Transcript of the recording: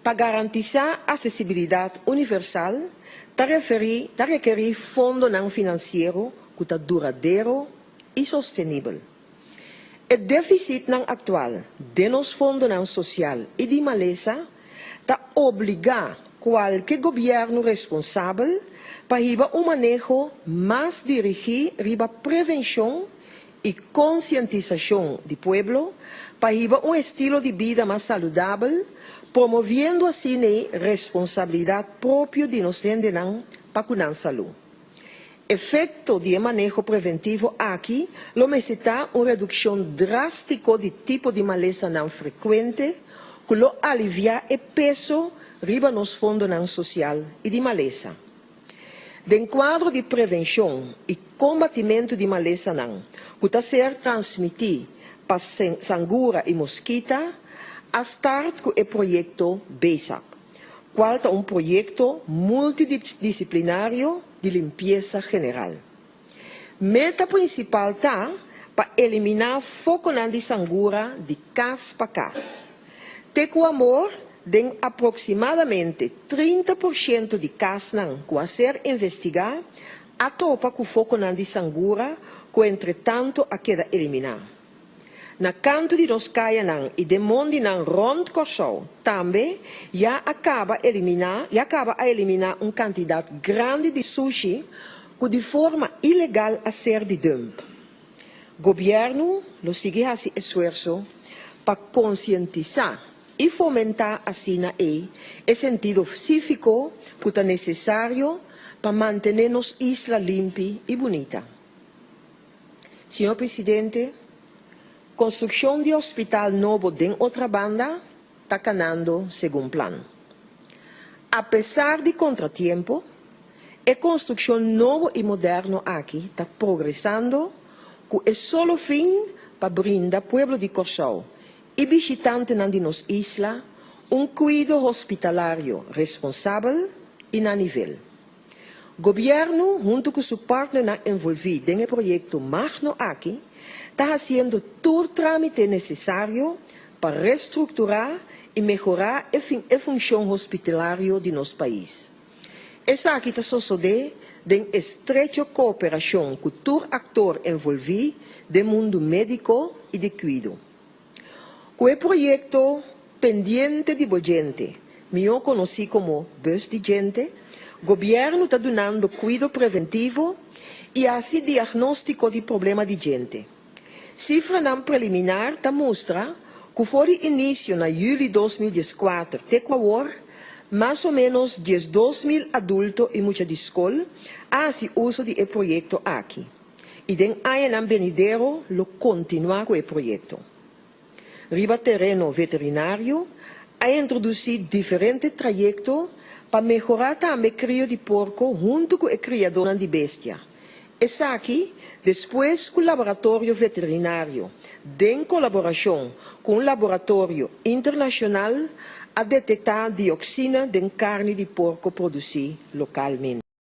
Pa garantisá asesibilidat universal ta referí ta rekerí fondonan finansiero ku ta duradero i sostenibel. E défisitnan aktual den nos fondonan sosial i di malesa ta obligá kualke gobièrnu responsabel pa hiba un maneho mas dirigí riba prevenshon i konsientisashon di pueblo pa hiba un estilo di bida mas saludabel, promoviendo asina responsabilidat propio di nos hendenan pa ku nan salú. Efekto di e maneho preventivo aki lo mester ta un redukshon drástiko di tipo di malesanan frekuente ku lo aliviá e peso riba nos fondonan sosial i di malesa. Den kuadro di prevenshon i kombatimentu di malesanan ku ta ser transmití pa sangura i moskita, a start ku e proyekto BESAK, kual ta un proyekto multidisiplinario di limpiesa general. Meta prinsipal ta pa eliminá fokonan di sangura di kas pa kas. Te ku amor, den aproksimadamente 30% di kasnan ku a ser investigá, a topa ku fokonan di sangura ku entretantu a keda eliminá. Na kantu di nos kayanan i den mondinan rònt Kòrsou tambe ya a kaba eliminá ya kaba a eliminá un kantidat grandi di sushi ku di forma ilegal a ser di dùmp. Gobièrnu lo sigui hasi esfuerso pa konsientisá i fomentá asina ei e sentido síviko ku ta nesesario pa mantené nos isla limpi i bunita. Señor Presidente, konstrukshon di hospital nobo den Otrabanda ta kanando segun plan. Apesar di kontratiempo, e konstrukshon nobo i moderno aki ta progresando ku e solo fin pa brinda pueblo di Kòrsou i bishitantenan di nos isla un kuido hospitalario responsabel i na nivel. Gobièrnu huntu ku su partnernan envolví den e proyekto magno aki ta hasiendo tur trámite nesesario pa restrukturá i mehorá e e funshon hospitalario di nos pais. Esaki ta sosodé den estrecho kooperashon ku tur aktor envolví den mundu médiko i di kuido. Ku e proyekto Pendiente di bo djente, mihó konosí komo Bus di Djente, gobièrnu ta dunando kuido preventivo i hasi diagnóstiko di problema di djente. Sifranan preliminar ta mustra ku for di inisio na yüli 2014 te ku awor, mas o ménos 12.000 adulto i mucha di skol a hasi uso di e proyekto aki i den añanan benidero lo kontinuá ku e proyekto. Riba tereno veterinario a introdusí diferente trayekto pa mehorá tambe krio di porko huntu ku e kriadónan di bestia. Esaki despues ku laboratorio veterinario den kolaborashon ku un laboratorio internashonal a detektá dioksina den karni di porko produsí lokalmente.